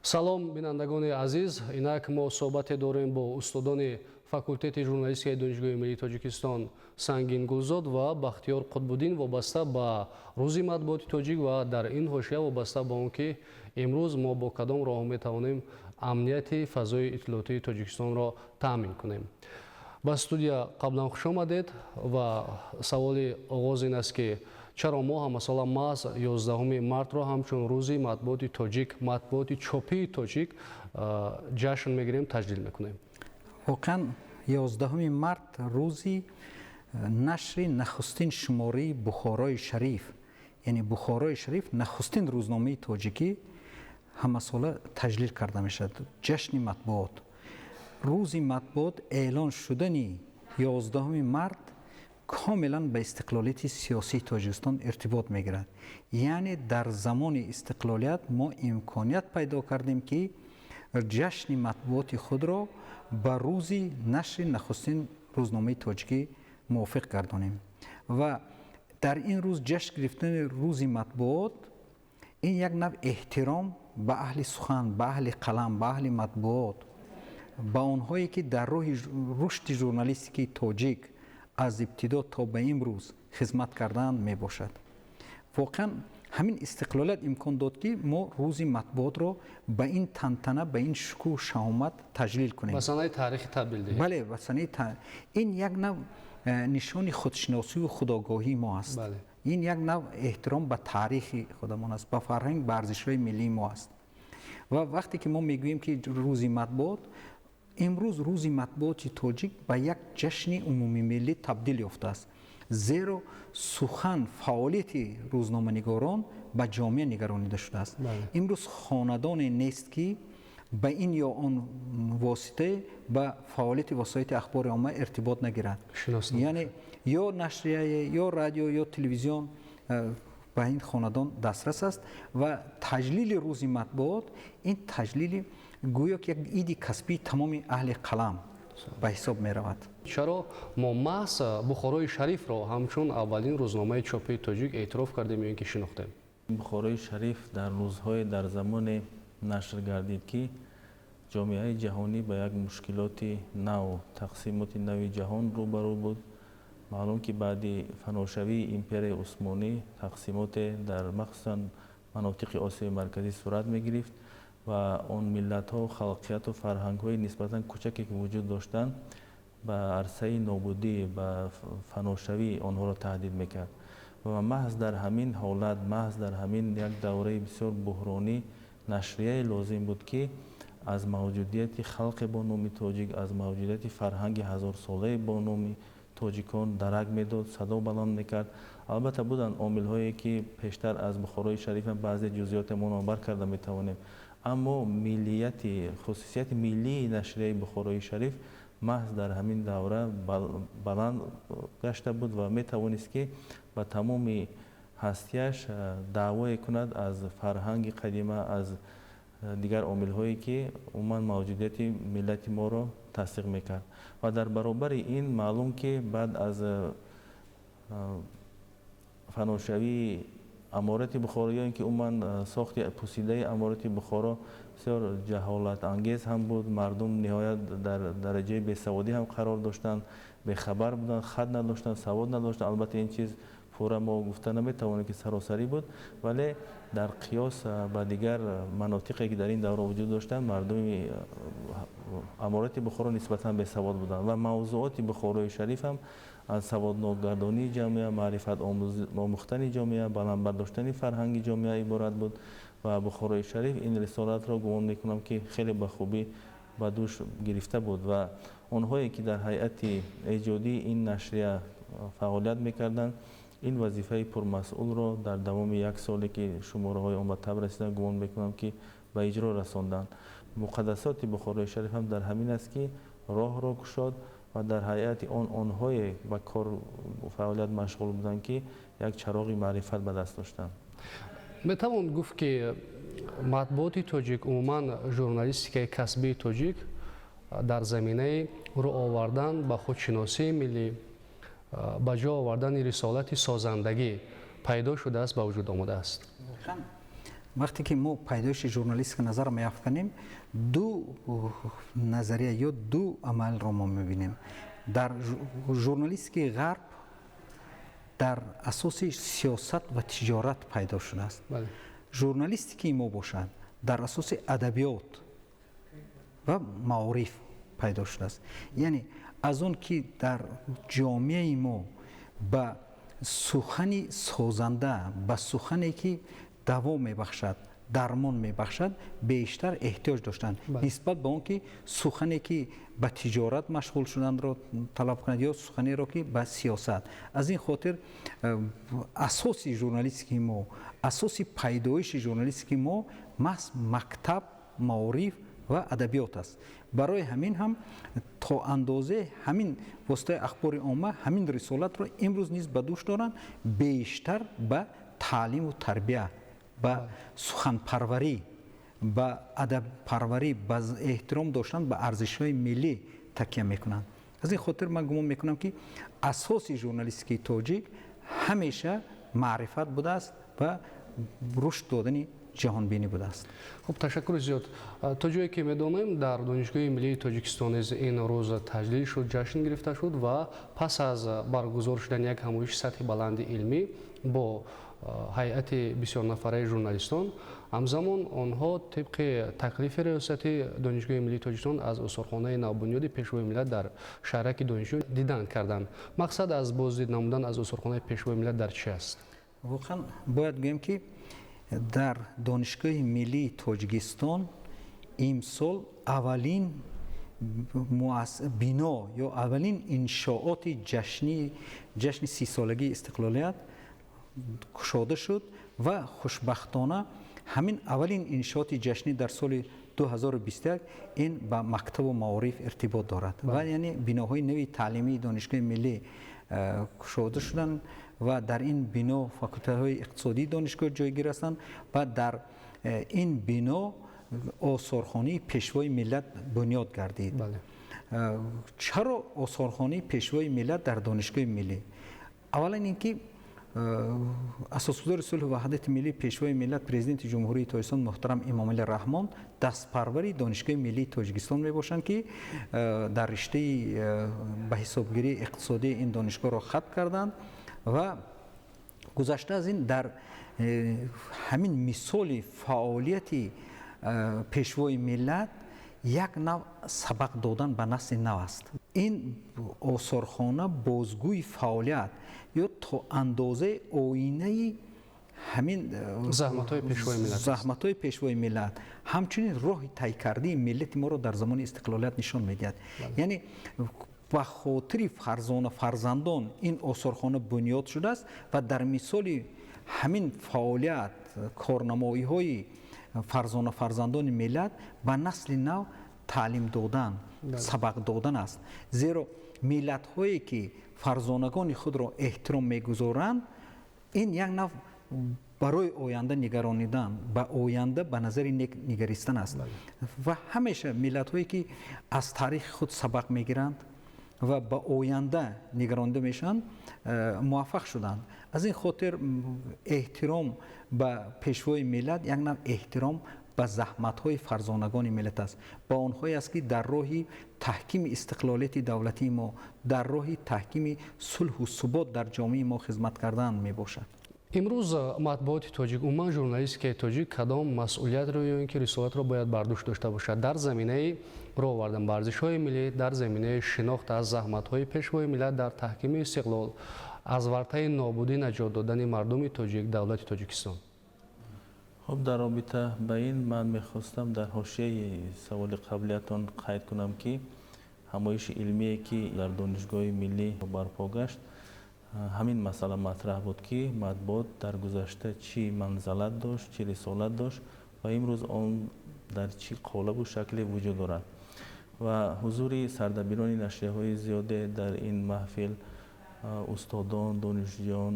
Салом, бинандагони азиз. Инак мо суҳбате дорем бо устодони факултети журналистикаи Донишгоҳи миллии Тоҷикистон Сангин Гулзод ва Бахтиёр Қутбуддин вобаста ба Рӯзи матбуоти тоҷик ва дар ин ҳошия вобаста ба он ки имрӯз мо бо кадом роҳ метавонем амнияти фазои иттилоотии Тоҷикистонро таъмин кунем. Ба студия қаблан хуш омадед ва саволи оғоз ин аст, ки чаро мо ҳамасола маҳз 11 мартро ҳамчун Рӯзи матбуоти тоҷик, матбуоти чопии тоҷик ҷашн мегирем, таҷлил мекунем? Воқеан, 11 март, рӯзи нашри нахустин шумораи «Бухорои Шариф», яъне «Бухорои Шариф», нахустин рӯзномаи тоҷикӣ, ҳамасола таҷлил карда мешавад. Ҷашни матбуот, Рӯзи матбуот эълон шудани 11 март комилан ба истиқлолияти сиёсии Тоҷикистон иртибот мегирад. Яъне дар замони истиқлолият мо имконият пайдо кардем, ки ҷашни матбуоти худро ба рӯзи нашри нахустин рӯзномаи тоҷикӣ мувофиқ гардонем ва дар ин рӯз ҷашн гирифтани Рӯзи матбуот ин як навъ эҳтиром ба аҳли сухан, ба аҳли қалам, ба аҳли матбуот, ба онҳое ки дар роҳи рушди журналистикаи тоҷик аз ибтидо то ба имрӯз хизмат кардаанд, мебошад. Воқеан, ҳамин истиқлолият имкон дод, ки мо Рӯзи матбуотро ба ин тантана, ба ин шукӯҳу шаҳомат таҷлил кунем. Ба санаи таърихӣ табдил диҳем. Бале, ба санаи ин як нав нишони худшиносию худогоҳии мо аст. Ин як нав эҳтиром ба таърихи худамон аст, ба фарҳанг, ба арзишҳои миллии мо аст. Ва вақте ки мо мегӯем, ки Рӯзи матбуот, имрӯз Рӯзи матбуоти тоҷик ба як ҷашни умумимиллӣ табдил ёфтааст, зеро сухан, фаъолияти рӯзноманигорон ба ҷомеа нигаронида шудааст. Имрӯз хонадоне нест, ки ба ин ё он воситае ба фаъолияти восоити ахбори омма иртибот нагирад, яъне ё нашрияе, ё радио, ё телевизион ба ин хонадон дастрас аст. Ва таҷлили Рӯзи матбуот ин таҷлили гӯё ки як иди касбии тамоми аҳли қалам ба ҳисоб меравад. Чаро мо маҳз «Бухорои Шарифро» ҳамчун аввалин рӯзномаи чопии тоҷик эътироф кардем ё ин ки шинохтем? «Бухорои Шариф» дар рӯзҳое, дар замоне нашр гардид, ки ҷомеаи ҷаҳонӣ ба як мушкилоти нав, тақсимоти нави ҷаҳон рӯбарӯ буд. Маълум, ки баъди фаношавии Империяи Усмонӣ тақсимоте дар махсусан манотиқи Осиёи Марказӣ сурат мегирифт ва он миллатҳо, халқияту фарҳангҳои нисбатан кӯчаке, ки вуҷуд доштанд, ба арсаи нобудӣ, ба фаношавӣ онҳоро таҳдид мекард. Ва маҳз дар ҳамин ҳолат, маҳз дар ҳамин як давраи бисёр буҳронӣ нашрияе лозим буд, ки аз мавҷудияти халқе бо номи тоҷик, аз мавҷудияти фарҳанги ҳазорсолае бо номи тоҷикон дарак медод, садо баланд мекард. Албатта, буданд омилҳое, ки пештар аз «Бухорои Шариф» баъзе ҷузъиёте мо номбар карда метавонем, аммо миллияти, хусусияти миллии нашрияи «Бухорои Шариф» маҳз дар ҳамин давра баланд гашта буд ва метавонист, ки ба тамоми ҳастияш даъвое кунад аз фарҳанги қадима, аз дигар омилҳое, ки умуман мавҷудияти миллати моро тасдиқ мекард. Ва дар баробари ин маълум, ки баъд аз фаношавии Аморати Бухоро ё ин ки умуман сохти пусидаи Аморати Бухоро бисёр ҷаҳолатангез ҳам буд, мардум ниҳоят дар дараҷаи бесаводӣ ҳам қарор доштанд, бехабар буданд, хат надоштанд, савод надоштанд. Албатта, ин чиз пурра мо гуфта наметавонем, ки саросарӣ буд, вале дар қиёс ба дигар манотиқе, ки дар ин давра вуҷуд доштанд, мардуми Аморати Бухоро нисбатан бесавод буданд. Ва мавзӯоти «Бухорои Шариф» ҳам аз саводнокгардонии ҷомеа, маърифат омӯхтани ҷомеа, баланд бардоштани фарҳанги ҷомеа иборат буд. Ва «Бухорои Шариф» ин рисолатро, гумон мекунам, ки хеле ба хубӣ ба дӯш гирифта буд. Ва онҳое, ки дар ҳайати эҷодии ин нашрия фаъолият мекарданд, ин вазифаи пурмасъулро дар давоми як соле, ки шумораҳои он ба таб расиданд, гумон мекунам, ки ба иҷро расонданд. Муқаддасоти «Бухорои Шариф» ҳам дар ҳамин аст, ки роҳро кушод ва дар ҳайати он онҳое ба кор, фаъолият машғул буданд, ки як чароғи маърифат ба даст доштанд. Метавон гуфт, ки матбуоти тоҷик, умуман журналистикаи касбии тоҷик дар заминаи рӯ овардан ба худшиносии миллӣ, ба ҷо овардани рисолати созандагӣ пайдо шудааст, ба вуҷуд омадааст. Вақте ки мо пайдоиши журналистика назар меафканем, ду назария ё ду амалро мо мебинем. Дар журналистикаи ғарб дар асоси сиёсат ва тиҷорат пайдо шудааст. Журналистикаи мо бошад, дар асоси адабиёт ва маориф пайдо шудааст. Яъне аз он ки дар ҷомеаи мо ба сухани созанда, ба сухане ки даво мебахшад, дармон мебахшад, бештар эҳтиёҷ доштанд, нисбат ба он ки сухане ки ба тиҷорат машғул шуданро талаб кунад ё суханеро ки ба сиёсат. Аз ин хотир асоси журналистикаи мо, асоси пайдоиши журналистикаи мо маҳз мактаб, маориф ва адабиёт аст. Барои ҳамин ҳам то андозе ҳамин воситаи ахбори омма ҳамин рисолатро имрӯз низ ба дӯш доранд, бештар ба таълиму тарбия, ба суханпарварӣ, ба адабпарварӣ, ба эҳтиром доштан ба арзишҳои миллӣ такя мекунанд. Аз ин хотир ман гумон мекунам, ки асоси журналистикаи тоҷик ҳамеша маърифат будааст ва рушд додани ҷаҳонбинӣ будааст. Хуб, ташаккури зиёд. То ҷое ки медонем, дар Донишгоҳи миллии Тоҷикистон низ ин рӯз таҷлил шуд, ҷашн гирифта шуд ва пас аз баргузор шудани як ҳамоиши сатҳи баланди илмӣ бо ҳайати бисёрнафараи журналистон, ҳамзамон онҳо тибқи таклифи риёсати Донишгоҳи миллии Тоҷикистон аз осорхонаи навбунёди Пешвои миллат дар шаҳраки Донишҷӯ дидан карданд. Мақсад аз боздид намудан аз осорхонаи Пешвои миллат дар чи аст? Воқеан, бояд гӯем, ки дар Донишгоҳи миллии Тоҷикистон имсол аввалин бино ё аввалин иншооти ҷашни 30-солагии истиқлолият кушода шуд ва хушбахтона ҳамин аввалин иншооти ҷашнӣ дар соли 2021 ин ба мактабу маориф иртибот дорад ва яъне биноҳои нави таълимии Донишгоҳи миллӣ кушода шуданд ва дар ин бино факултетҳои иқтисодии донишгоҳ ҷойгир ҳастанд ва дар ин бино осорхонаи Пешвои миллат бунёд гардид. Чаро осорхонаи Пешвои миллат дар Донишгоҳи миллӣ? Аввалан ин ки асосгузори сулҳу ваҳдати миллӣ, Пешвои миллат, Президенти Ҷумҳурии Тоҷикистон муҳтарам Эмомалӣ Раҳмон дастпарвари Донишгоҳи миллии Тоҷикистон мебошанд, ки дар риштаи ба ҳисобгирии иқтисодии ин донишгоҳро хатм карданд ва гузашта аз ин дар ҳамин мисоли фаъолияти Пешвои миллат як нав сабақ додан ба насли нав аст. Ин осорхона бозгӯи фаъолият ё то андозаи оинаи ҳамин заҳматҳои Пешвои миллат, ҳамчунин роҳи тай кардии миллати моро дар замони истиқлолият нишон медиҳад. Яъне ба хотири фарзона фарзандон ин осорхона бунёд шудааст ва дар мисоли ҳамин фаъолият, корнамоиҳои фарзона фарзандони миллат ба насли нав таълим додан, сабақ додан аст. Зеро миллатҳое ки фарзонагони худро эҳтиром мегузоранд, ин як нав барои оянда нигаронидан, ба оянда ба назари нек нигаристан аст. Ва ҳамеша миллатҳое ки аз таърихи худ сабақ мегиранд ва ба оянда нигаронида мешаванд, муваффақ шуданд. Аз ин хотир эҳтиром ба Пешвои миллат як нав эҳтиром ба заҳматҳои фарзонагони миллат аст, ба онҳое аст, ки дар роҳи таҳкими истиқлолияти давлатии мо, дар роҳи таҳкими сулҳу субот дар ҷомеаи мо хизмат кардан мебошад. Имрӯз матбуоти тоҷик, умуман журналистикаи тоҷик кадом масъулиятро ё ин ки рисолатро бояд бар дӯш дошта бошад дар заминаи роҳ овардан ба арзишҳои миллӣ, дар заминаи шинохт аз заҳматҳои Пешвои миллат дар таҳкими истиқлол, аз вартаи нобудӣ наҷот додани мардуми тоҷик, давлати Тоҷикистон? Хуб, дар робита ба ин ман мехостам дар ҳошияи саволи қаблиятон қайд кунам, ки ҳамоиши илмие, ки дар Донишгоҳи миллӣ барпо гашт, ҳамин масъала матраҳ буд, ки матбуот дар гузашта чӣ манзалат дошт, чӣ рисолат дошт ва имрӯз он дар чӣ қолабу шакле вуҷуд дорад. Ва ҳузури сардабирони нашрияҳои зиёде дар ин маҳфил, устодон, донишҷӯён,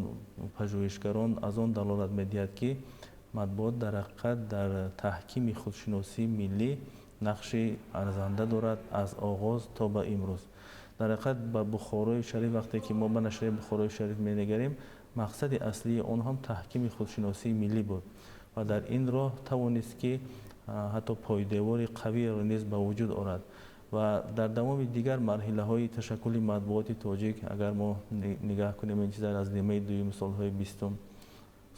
пажӯҳишгарон аз он далолат медиҳад, ки матбуот дар ҳақиқат дар таҳкими худшиносии миллӣ нақши арзанда дорад аз оғоз то ба имрӯз. Дар ҳақиқат, ба Бухорои Шариф, вақте ки мо ба нашрияи Бухорои Шариф менигарем, мақсади аслии он ҳам таҳкими худшиносии миллӣ буд. Ва дар ин роҳ тавонист, ки ҳатто пойдевори қавиеро низ ба вуҷуд орад. Ва дар давоми дигар марҳилаҳои ташаккули матбуоти тоҷик, агар мо нигаҳ кунем, ин чизар аз нимаи дуюми солҳои 20-ум,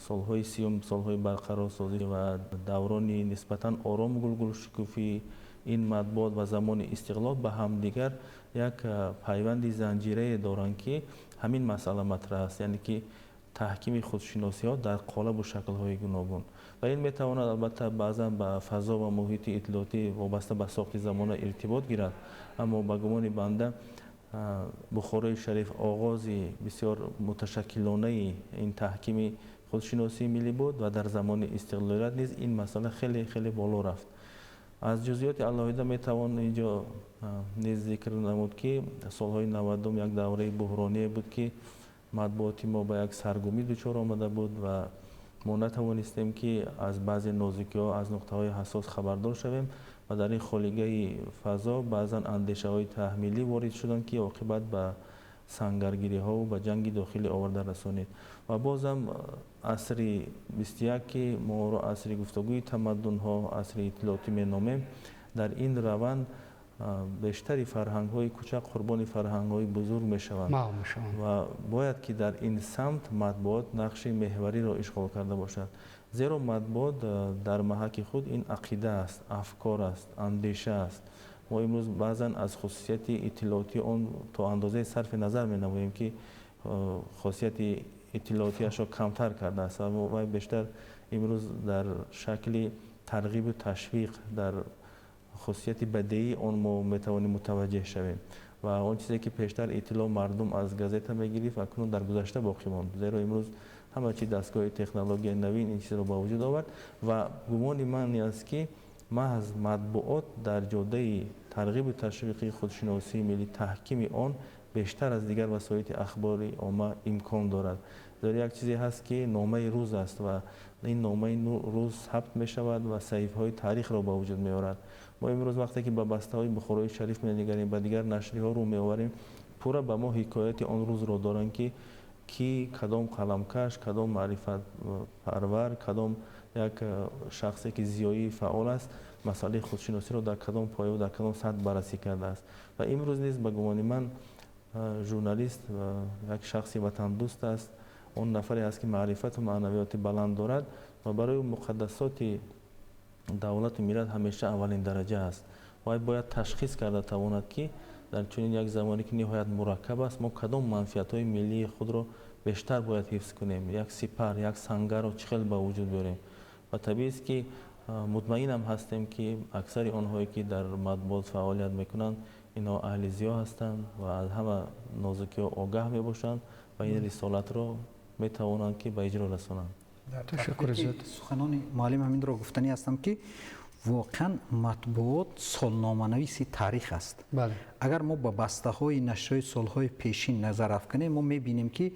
солҳои 30-ум, солҳои барқарорсозӣ ва даврони нисбатан ором гулгулшукуфии ин матбуот ва замони истиқлол ба ҳамдигар як пайванди занҷирае доранд, ки ҳамин масъала матраҳ аст, яъне ки таҳкими худшиносиҳо дар қолабу шаклҳои гуногун. Ва ин метавонад, албатта, баъзан ба фазо ва муҳити иттилоотӣ вобаста ба сохти замона иртибот гирад, аммо ба гумони банда Бухорои Шариф оғози бисёр муташаккилонаи ин таҳкими худшиносии миллӣ буд ва дар замони истиқлолият низ ин масъала хеле хеле боло рафт. Аз ҷузъиёти алоҳида метавон инҷо низ зикр намуд, ки солҳои 90-ум як давраи буҳроние буд, ки матбуоти мо ба як саргумӣ дучор омада буд ва мо натавонистем, ки аз баъзе нозукиҳо, аз нуқтаҳои ҳассос хабардор шавем. Ва дар ин холигаи фазо баъзан андешаҳои таҳмилӣ ворид шуданд, ки оқибат ба сангаргириҳову ба ҷанги дохилӣ оварда расонид. Ва бозам асри 21, ки мо онро асри гуфтугӯи тамаддунҳо, асри иттилоотӣ меномем, дар ин раванд бештари фарҳангҳои кӯчак қурбони фарҳангҳои бузург мешаванд ва бояд, ки дар ин самт матбуот нақши меҳвариро ишғол карда бошад, зеро матбуот дар маҳаки худ ин ақида аст, афкор аст, андеша аст. Мо имрӯз баъзан аз хусусияти иттилоотии он то андозаи сарфи назар менамоем, ки хосияти иттилоотиашро камтар кардааст ва бештар имрӯз дар шакли тарғибу ташвиқ, дар хусусияти бадеии он мо метавонем мутаваҷҷеҳ шавем. Ва он чизе, ки пештар иттилоъ мардум аз газета мегирифт, акнун дар гузашта боқӣ монд, зеро имрӯз ҳама чи дастгоҳи технологияи навин ин чизро ба вуҷуд овард. Ва гумони ман ин аст, ки маҳз матбуот дар ҷодаи тарғибу ташвиқи худшиносии миллӣ, таҳкими он бештар аз дигар васоити ахбори омма имкон дорад, зеро як чизе ҳаст, ки номаи рӯз аст ва ин номаи рӯз сабт мешавад ва саҳифаҳои таърихро ба вуҷуд меорад. Мо имрӯз вақте ки ба бастаҳои Бухорои Шариф менигарем, ба дигар нашриҳо рӯ меоварем, пурра ба мо ҳикояти он рӯзро доранд, ки ки кадом қаламкаш, кадом маърифатпарвар, кадом як шахсе, ки зиёии фаъол аст, масъалаи худшиносиро дар кадом появу дар кадом сатҳ баррасӣ кардааст. Ва имрӯз низ, ба гумони ман, журналист як шахси ватандӯст аст, он нафаре аст, ки маърифату маънавиёти баланд дорад ва барои муқаддасоти давлату миллат ҳамеша аввалин дараҷа аст. Вай бояд ташхис карда тавонад, ки дар чунин як замоне, ки ниҳоят мураккаб аст, мо кадом манфиатҳои миллии худро бештар бояд ҳифз кунем, як сипар, як сангарро чӣ хел ба вуҷуд биёрем. Ва табиист, ки мутмаинам ҳастем, ки аксари онҳое, ки дар матбуот фаъолият мекунанд, инҳо аҳли зиё ҳастанд ва аз ҳама нозукиҳо огаҳ мебошанд ва ин рисолатро метавонанд, ки ба иҷро расонанд. Ташаккури зиёд. Суханони муаллим ҳаминро гуфтанӣ ҳастам, ки воқеан матбуот солноманависи таърих аст. Агар мо ба бастаҳои нашрҳои солҳои пешин назар афканем, мо мебинем, ки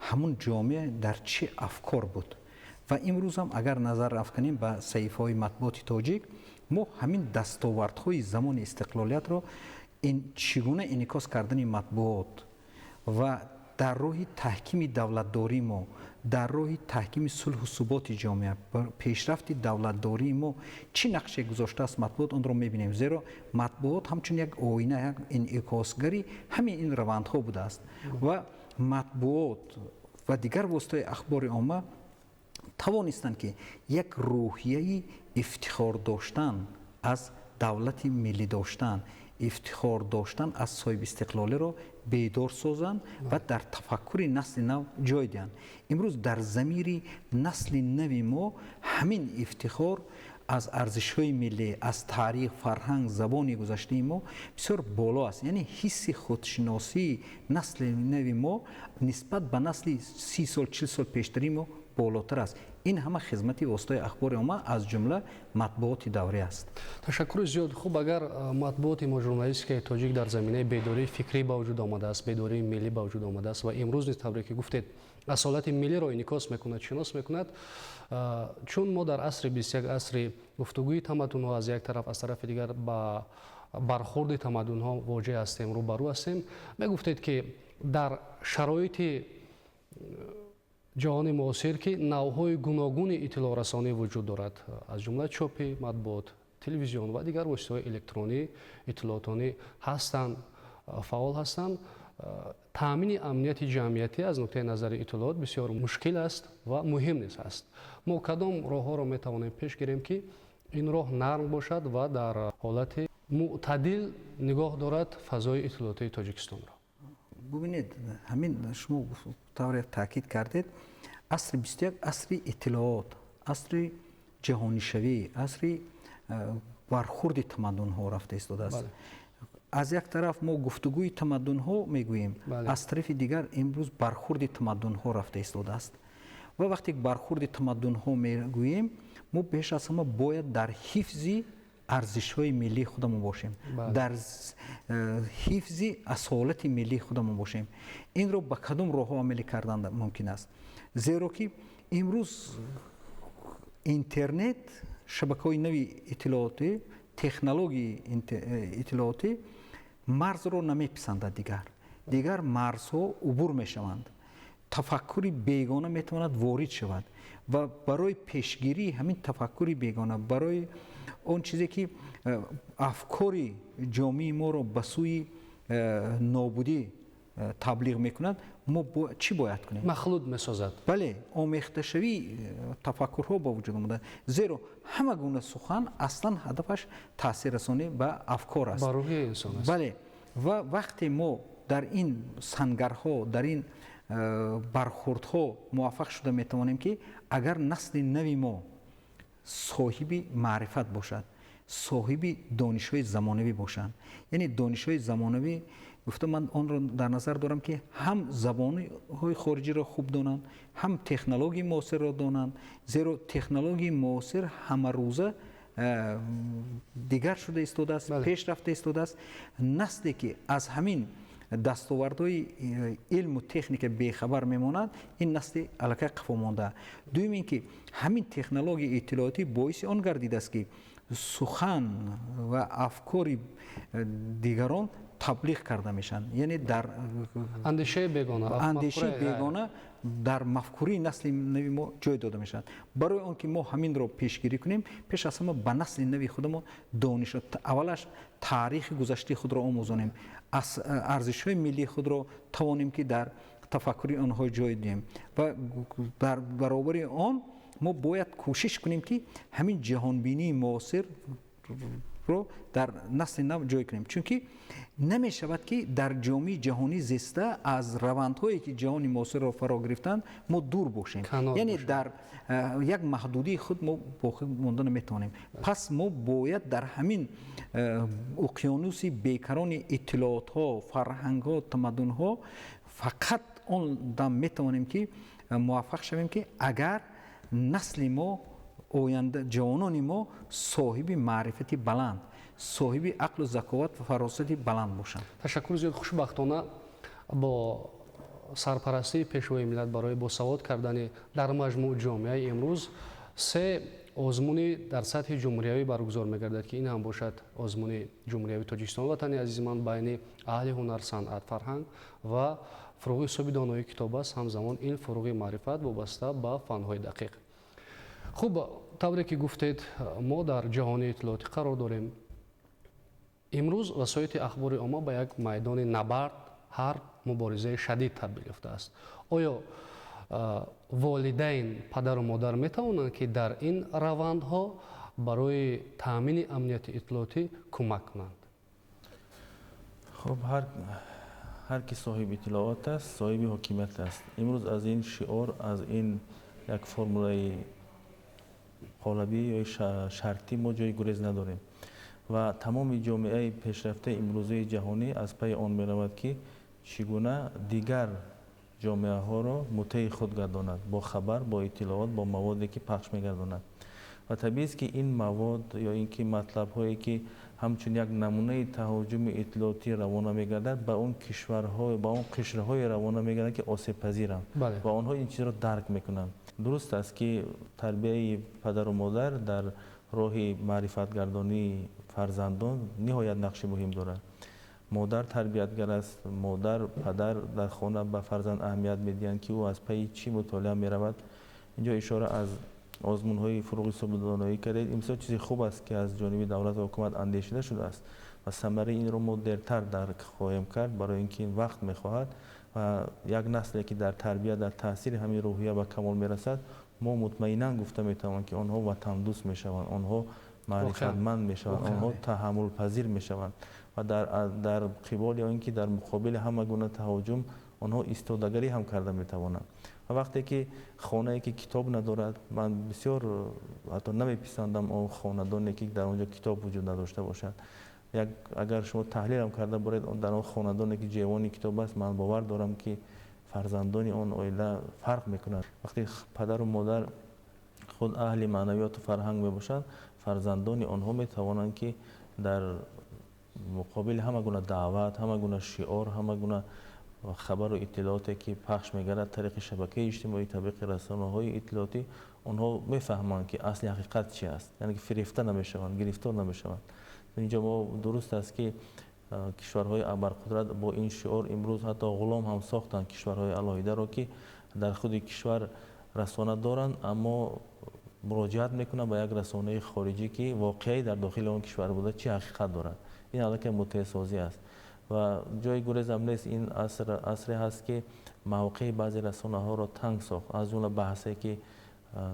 ҳамун ҷомеа дар чӣ афкор буд. Ва имрӯзам агар назар афканем ба саҳифаҳои матбуоти тоҷик, мо ҳамин дастовардҳои замони истиқлолиятро, ин чӣ гуна инъикос кардани матбуот ва дар роҳи таҳкими давлатдории мо, дар роҳи таҳкими сулҳу суботи ҷомеа, пешрафти давлатдории мо чӣ нақше гузоштааст матбуот, онро мебинем, зеро матбуот ҳамчун як оина, як инъикосгари ҳамин ин равандҳо будааст. Ва матбуот ва дигар воситаҳои ахбори омма тавонистанд, ки як рӯҳияи ифтихор доштан аз давлати миллӣ доштан, ифтихор доштан аз соҳибистиқлолиро бедор созанд ва дар тафаккури насли нав ҷой диҳанд. Имрӯз дар замири насли нави мо ҳамин ифтихор аз арзишҳои миллӣ, аз таърих, фарҳанг, забони гузаштаи мо бисёр боло аст. Яъне ҳисси худшиносии насли нави мо нисбат ба насли 30 сол, 40 сол пештари мо болотар аст. Ин ҳама хизмати воситаи ахбори омма, аз ҷумла матбуоти даврӣ аст. Ташаккури зиёд. Хуб, агар матбуоти мо, журналистикаи тоҷик дар заминаи бедории фикрӣ ба вуҷуд омадааст, бедории миллӣ ба вуҷуд омадааст ва имрӯз низ, тавре ки гуфтед, асолати миллиро инъикос мекунад, шинос мекунад, чун мо дар асри 21, асри гуфтугӯи тамаддунҳо аз як тараф, аз тарафи дигар ба бархурди тамаддунҳо воҷеҳ ҳастем, рӯбарӯ ҳастем, мегуфтед, ки дар шароити Ҷаҳони муосир, ки навъҳои гуногуни иттилоърасонӣ вуҷуд дорад, аз ҷумла чопи матбуот, телевизион ва дигар воситаҳои электронӣ иттилоотонӣ ҳастанд, фаъол ҳастанд, таъмини амнияти ҷамъиятӣ аз нуқтаи назари иттилоот бисёр мушкил аст ва муҳим низ аст. Мо кадом роҳҳоро метавонем пеш гирем, ки ин роҳ нарм бошад ва дар ҳолати мӯътадил нигоҳ дорад фазои иттилоотии Тоҷикистонро? Бубинед, ҳамин шумо тавре таъкид кардед, асри 21 асри иттилоот, асри ҷаҳонишавӣ, асри бархурди тамаддунҳо рафта истодааст. Аз як тараф мо гуфтугӯи тамаддунҳо мегӯем, аз тарафи дигар имрӯз бархурди тамаддунҳо рафта истодааст. Ва вақте бархурди тамаддунҳо мегӯем, мо беш аз ҳама бояд дар ҳифзи арзишҳои миллии худамон бошем, дар ҳифзи асолати миллии худамон бошем. Инро ба кадом роҳҳо амалӣ кардан мумкин аст? Зеро ки имрӯз интернет, шабакаҳои нави иттилоотӣ, технологияи иттилоотӣ марзро намеписандад. Дигар марзҳо убур мешаванд, тафаккури бегона метавонад ворид шавад ва барои пешгирии ҳамин тафаккури бегона, барои он чизе ки афкори ҷомеаи моро ба сӯи нобудӣ таблиғ мекунад, мо чӣ бояд кунем? Махлут месозад. Бале, омехташавии тафаккурҳо ба вуҷуд омада, зеро ҳама гуна сухан аслан ҳадафаш таъсиррасонӣ ба афкор аст, ба рӯҳияи инсон аст. Бале, ва вақте мо дар ин сангарҳо, дар ин бархурдҳо муваффақ шуда метавонем, ки агар насли нави мо соҳиби маърифат бошад, соҳиби донишҳои замонавӣ бошанд. Яъне донишҳои замонавӣ гуфта ман онро дар назар дорам, ки ҳам забонҳои хориҷиро хуб донанд, ҳам технологияи муосирро донанд, зеро технологияи муосир ҳамарӯза дигар шуда истодааст, пеш рафта истодааст. Насле ки аз ҳамин дастовардҳои илму техника бехабар мемонад, ин насли аллакай қафо монда. Дуюм ин ки ҳамин технологияи иттилоотӣ боиси он гардидааст, ки сухан ва афкори дигарон таблиғ карда мешаванд, яъне дар андешаи бегона, андешаи бегона дар мафкураи насли нави мо ҷой дода мешавад. Барои он ки мо ҳаминро пешгирӣ кунем, пеш аз ҳама ба насли нави худамон дониш, аввалаш таърихи гузаштаи худро омӯзонем, арзишҳои миллии худро тавонем ки дар тафаккури онҳо ҷой диҳем ва дар баробари он мо бояд кӯшиш кунем, ки ҳамин ҷаҳонбинии муосирро дар насли нав ҷой кунем, чунки намешавад, ки дар ҷомеаи ҷаҳонӣ зиста аз равандҳое ки ҷаҳони муосирро фаро гирифтанд, мо дур бошем, яъне дар як маҳдудии худ мо боқӣ монда наметавонем. Пас мо бояд дар ҳамин уқёнуси бекарони иттилоотҳо, фарҳангҳо, тамаддунҳо фақат он дам метавонем ки муваффақ шавем, ки агар насли мо, оянда ҷавонони мо соҳиби маърифати баланд, соҳиби ақлу заковат ва фаросати баланд бошанд. Ташаккур зиёд. Хушбахтона, бо сарпарастии Пешвои миллат барои босавод кардани дар маҷмӯъ ҷомеаи имрӯз се озмуни дар сатҳи ҷумҳуриявӣ баргузор мегардад, ки ин ҳам бошад озмуни ҷумҳуриявии Тоҷикистон «Ватани азизи ман» байни аҳли ҳунар, санъат, фарҳанг ва фуруғи субҳи донои китоб аст, ҳамзамон ин фуруғи маърифат вобаста ба фанҳои дақиқ. Хуб, тавре ки гуфтед, мо дар ҷаҳони иттилоотӣ қарор дорем. Имрӯз васоити ахбори омма ба як майдони набард, ҳарб, муборизаи шадид табдил ёфтааст. Оё волидайн, падару модар метавонанд, ки дар ин равандҳо барои таъмини амнияти иттилоотӣ кӯмак кунанд? Хуб, ҳар ки соҳиби иттилоот аст, соҳиби ҳокимият аст. Имрӯз аз ин шиор, аз ин як формулаи қолабӣ ё шартӣ мо ҷои гурез надорем ва тамоми ҷомеаи пешрафтаи имрӯзаи ҷаҳонӣ аз пайи он меравад, ки чӣ гуна дигар ҷомеаҳоро мутеи худ гардонад бо хабар, бо иттилоот, бо маводе ки пахш мегардонад. Ва табиист, ки ин мавод ё ин ки матлабҳое ки ҳамчун як намунаи таҳоҷуми иттилоотӣ равона мегардад, ба он кишварҳо, ба он қишрҳое равона мегардад, ки осебпазиранд ва онҳо ин чизро дарк мекунанд. Дуруст аст, ки тарбияи падару модар дар роҳи маърифатгардонии фарзандон ниҳоят нақши муҳим дорад. Модар тарбиятгар аст, модар, падар дар хона ба фарзанд аҳамият медиҳанд, ки ӯ аз пайи чӣ мутолиа меравад. Инҷо ишора аз озмунҳои фуруғи субҳдоноӣ кардед. Ин бисёр чизи хуб аст, ки аз ҷониби давлат ва ҳукумат андешида шудааст ва самараи инро мо дертар дарк хоҳем кард, барои ин ки ин вақт мехоҳад ва як насле ки дар тарбия, дар таъсири ҳамин рӯҳия ба камол мерасад, мо мутмаинан гуфта метавонем, ки онҳо ватандӯст мешаванд, онҳо маърифатманд мешаванд, онҳо таҳаммулпазир мешаванд ва дар қибол ё ин ки дар муқобили ҳама гуна таҳоҷум онҳо истодагарӣ ҳам карда метавонанд. Ва вақте ки хонае ки китоб надорад, ман бисёр ҳатто намеписандам он хонадоне ки дар он ҷо китоб вуҷуд надошта бошад. Агар шумо таҳлилам карда боред, дар он хонадоне ки ҷевони китоб аст, ман бовар дорам, ки фарзандони он оила фарқ мекунанд. Вақте падару модар худ аҳли маънавиёту фарҳанг мебошанд, фарзандони онҳо метавонанд, ки дар муқобили ҳама гуна даъват, ҳама гуна шиор, ҳама гуна хабару иттилооте ки пахш мегардад тариқи шабакаи иҷтимоӣ, тариқи расонаҳои иттилоотӣ, онҳо мефаҳманд, ки асли ҳақиқат чи аст, яъне ки фирефта намешаванд, гирифтор намешаванд. Инҷо мо дуруст аст, ки кишварҳои абарқудрат бо ин шиор имрӯз ҳатто ғулом ҳам сохтанд кишварҳои алоҳидаро, ки дар худи кишвар расона доранд, аммо муроҷиат мекунанд ба як расонаи хориҷӣ, ки воқеаи дар дохили он кишвар буда чӣ ҳақиқат дорад. Ин аллакай муттаҳидсозӣ аст ва ҷои гурезам нест. Ин аср асре ҳаст, ки мавқеи баъзе расонаҳоро танг сохт, аз ҷумла баҳсе ки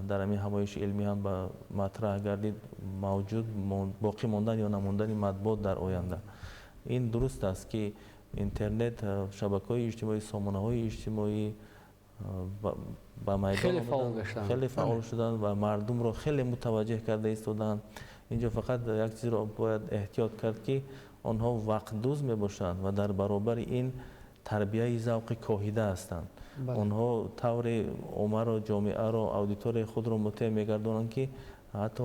дар ҳамин ҳамоиши илмӣ ҳам ба матраҳ гардид, мавҷуд боқӣ мондан ё намондани матбуот дар оянда. Ин дуруст аст, ки интернет, шабакаҳои иҷтимоӣ, сомонаҳои иҷтимоӣ ба майдон хеле фаъол шуданд ва мардумро хеле мутаваҷҷеҳ карда истоданд. Инҷо фақат як чизро бояд эҳтиёт кард, ки онҳо вақтдӯз мебошанд ва дар баробари ин тарбияи завқи коҳида ҳастанд. Онҳо тавре оммаро, ҷомеаро, аудиторияи худро муттаҳид мегардонанд, ки ҳатто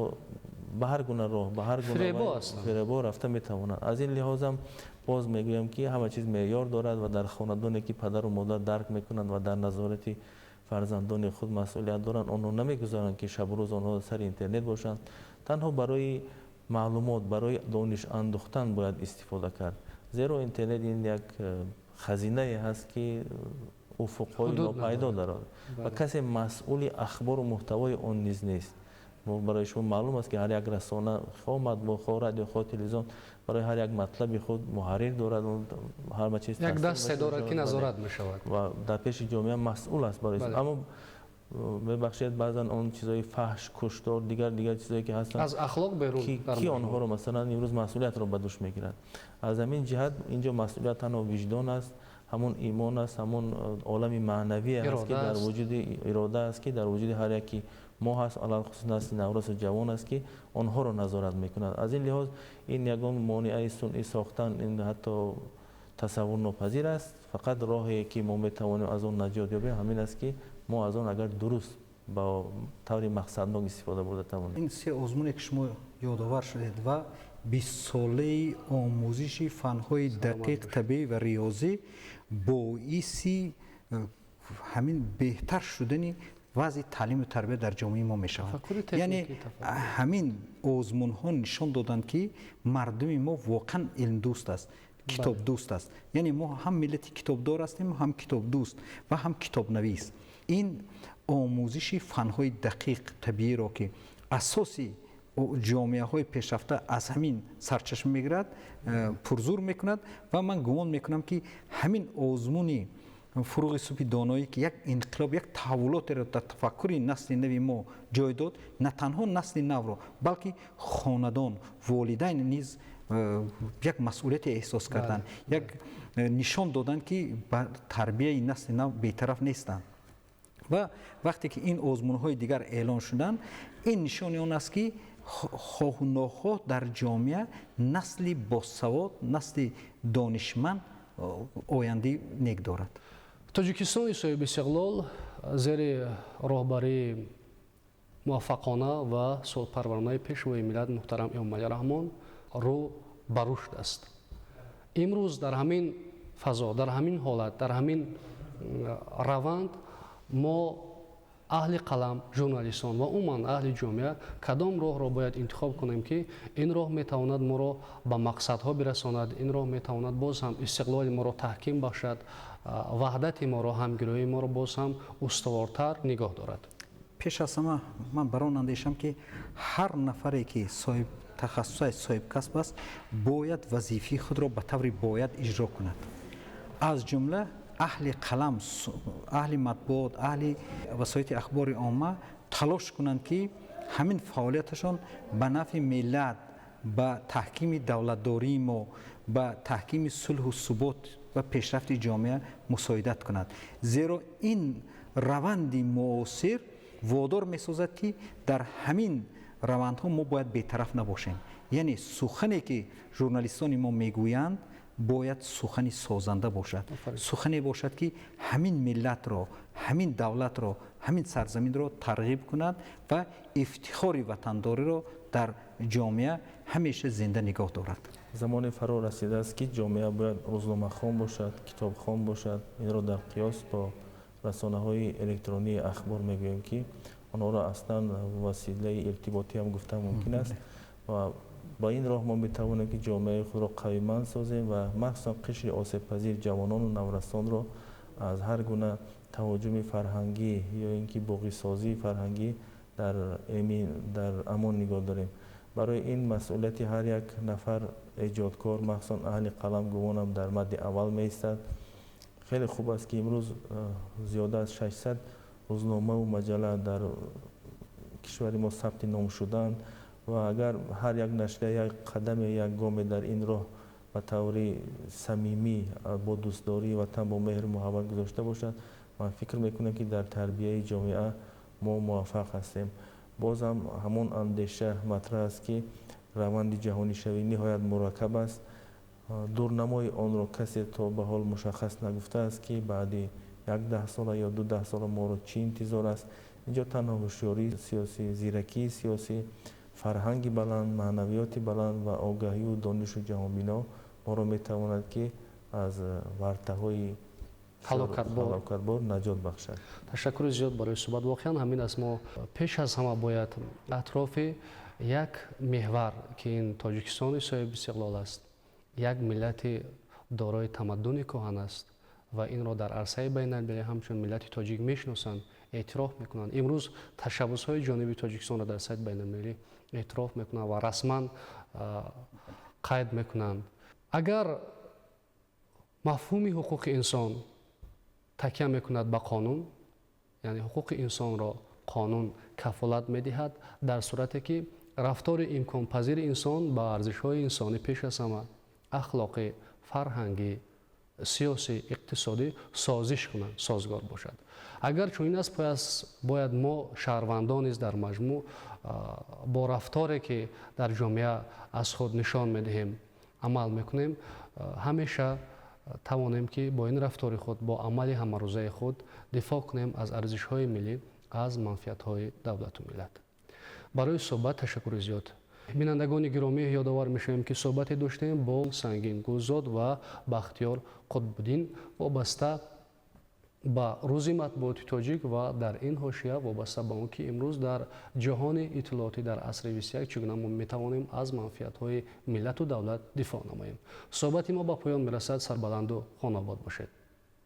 ба ҳар гуна роҳ, ба ҳар гуна фиребо рафта метавонанд. Аз ин лиҳозам боз мегӯям, ки ҳама чиз меъёр дорад ва дар хонадоне ки падару модар дарк мекунанд ва дар назорати фарзандони худ масъулият доранд, онҳо намегузоранд, ки шабу рӯз онҳо сари интернет бошанд. Танҳо барои маълумот, барои дониш андӯхтан бояд истифода кард, зеро интернет ин як хазинае ҳаст, ки уфуқҳои нопайдо дорад ва касе масъули ахбору муҳтавои он низ нест. Барои шумо маълум аст, ки ҳар як расона, хоҳ матбуот, хоҳ радио, хоҳ телевизион, барои ҳар як матлаби худ муҳаррир дорад, ҳама чиз як дасте дорад, ки назорат мешавад ва дар пеши ҷомеа масъул аст барои. Аммо мебахшед, баъзан он чизҳои фаҳш, куштор, дигар дигар чизҳое ки ҳастанд, аз ахлоқ берун, ки онҳоро масалан имрӯз масъулиятро ба дӯш мегирад? Аз ҳамин ҷиҳат инҷо масъулият танҳо виҷдон аст, ҳамон имон аст, ҳамон олами маънавие аст, ки дар вуҷуди ирода аст, ки дар вуҷуди ҳар яки мо ҳаст, алалхусус насли наврасу ҷавон аст, ки онҳоро назорат мекунад. Аз ин лиҳоз ин ягон монеаи сунъӣ сохтан, ин ҳатто тасаввурнопазир аст. Фақат роҳе ки мо метавонем аз он наҷот ёбем, ҳамин аст, ки мо аз он агар дуруст, ба таври мақсаднок истифода бурда тавонем. Ин се озмуне ки шумо ёдовар шудед ва 20-солаи омӯзиши фанҳои дақиқ, табиӣ ва риёзӣ боиси ҳамин беҳтар шудани вазъи таълиму тарбия дар ҷомеаи мо мешавад. Яъне ҳамин озмунҳо нишон доданд, ки мардуми мо воқеан илмдӯст аст, китобдӯст аст. Яъне мо ҳам миллати китобдор ҳастем, ҳам китобдӯст ва ҳам китобнавис. Ин омӯзиши фанҳои дақиқ, табииро, ки асоси ҷомеаҳои пешрафта аз ҳамин сарчашма мегирад, пурзур мекунад. Ва ман гумон мекунам, ки ҳамин озмуни фуруғи субҳи доноӣ, ки як инқилоб, як таҳаввулотеро дар тафаккури насли нави мо ҷой дод, на танҳо насли навро, балки хонадон, волидайн низ як масъулияте эҳсос карданд, як нишон доданд, ки ба тарбияи насли нав бетараф нестанд. Ва вақте ки ин озмунҳои дигар эълон шуданд, ин нишони он аст, ки хоҳу нохоҳ дар ҷомеа насли босавод, насли донишманд ояндаи нек дорад. Тоҷикистони соҳиби истиқлол зери роҳбарии муваффақона ва сулҳпарваронаи Пешвои миллат муҳтарам Эмомалӣ Раҳмон рӯ ба рушд аст. Имрӯз дар ҳамин фазо, дар ҳамин ҳолат, дар ҳамин раванд мо Аҳли қалам, журналистон ва умуман аҳли ҷомеа кадом роҳро бояд интихоб кунем, ки ин роҳ метавонад моро ба мақсадҳо бирасонад, ин роҳ метавонад боз ҳам истиқлоли моро таҳким бахшад, ваҳдати моро, ҳамгироии моро боз ҳам устувортар нигоҳ дорад? Пеш аз ҳама ман бар он андешам, ки ҳар нафаре ки соҳиб тахассус аст, соҳиб касб аст, бояд вазифаи худро ба таври бояд иҷро кунад. Аз ҷумла аҳли қалам, аҳли матбуот, аҳли васоити ахбори омма талош кунанд, ки ҳамин фаъолияташон ба нафъи миллат, ба таҳкими давлатдории мо, ба таҳкими сулҳу субот ва пешрафти ҷомеа мусоидат кунад. Зеро ин раванди муосир водор месозад, ки дар ҳамин равандҳо мо бояд бетараф набошем. Яъне сухане ки журналистони мо мегӯянд, бояд сухани созанда бошад, сухане бошад, ки ҳамин миллатро, ҳамин давлатро, ҳамин сарзаминро тарғиб кунад ва ифтихори ватандориро дар ҷомеа ҳамеша зинда нигоҳ дорад. Замоне фаро расидааст, ки ҷомеа бояд рӯзномахон бошад, китобхон бошад. Инро дар қиёс бо расонаҳои электронии ахбор мегӯем, ки онҳоро аслан василаи иртиботӣ ҳам гуфта мумкин аст. Ва ба ин роҳ мо метавонем, ки ҷомеаи худро қавиманд созем ва махсусан қишри осебпазир, ҷавонону наврасонро аз ҳар гуна таҳоҷуми фарҳангӣ ё ин ки боғисозии фарҳангӣ дар амон нигоҳ дорем. Барои ин масъулияти ҳар як нафар эҷодкор, махсусан аҳли қалам, гумонам, дар мадди аввал меистад. Хеле хуб аст, ки имрӯз зиёда аз 600 рӯзномаву маҷалла дар кишвари мо сабти ном шуданд ва агар ҳар як нашрия як қадаме, як гоме дар ин роҳ ба таври самимӣ, бо дӯстдории ватан, бо меҳру муҳаббат гузошта бошад, ман фикр мекунам, ки дар тарбияи ҷомеа мо муваффақ ҳастем. Бозам ҳамон андеша матраҳ аст, ки раванди ҷаҳонишавӣ ниҳоят мураккаб аст. Дурнамои онро касе то ба ҳол мушаххас нагуфтааст, ки баъди як даҳсола ё ду даҳсола моро чӣ интизор аст. Инҷо танҳо ҳушёрии сиёсӣ, зиракии сиёсӣ, фарҳанги баланд, маънавиёти баланд ва огаҳию донишу ҷаҳонбино моро метавонад, ки аз вартаҳои ҳалокатбор наҷот бахшад. Ташаккури зиёд барои суҳбат. Воқеан ҳамин аст, мо пеш аз ҳама бояд атрофи як меҳвар, ки ин Тоҷикистони соҳиби истиқлол аст, як миллати дорои тамаддуни кӯҳан аст ва инро дар арсаи байналмилалӣ ҳамчун миллати тоҷик мешиносанд, эътироф мекунанд. Имрӯз ташаббусҳои ҷониби Тоҷикистонро дар сатҳи байналмилалӣ эътироф мекунанд ва расман қайд мекунанд. Агар мафҳуми ҳуқуқи инсон такя мекунад ба қонун, яъне ҳуқуқи инсонро қонун кафолат медиҳад, дар сурате ки рафтори имконпазири инсон ба арзишҳои инсонӣ, пеш аз ҳама ахлоқӣ, фарҳангӣ, сиёсӣ, иқтисодӣ созиш кунанд, созгор бошад. Агар чунин аст, пас бояд мо шаҳрвандон низ дар маҷмӯъ бо рафторе ки дар ҷомеа аз худ нишон медиҳем, амал мекунем, ҳамеша тавонем, ки бо ин рафтори худ, бо амали ҳамарӯзаи худ дифоъ кунем аз арзишҳои миллӣ, аз манфиатҳои давлату миллат. Барои суҳбат ташаккури зиёд. Бинандагони гиромӣ, ёдовар мешавем, ки суҳбате доштем бо Сангин Гулзод ва Бахтиёр Қутбуддин вобаста ба Рӯзи матбуоти тоҷик ва дар ин ҳошия вобаста ба он ки имрӯз дар ҷаҳони иттилоотӣ, дар асри 21, чӣ гуна мо метавонем аз манфиатҳои миллату давлат дифоъ намоем. Суҳбати мо ба поён мерасад. Сарбаланду хонобод бошед.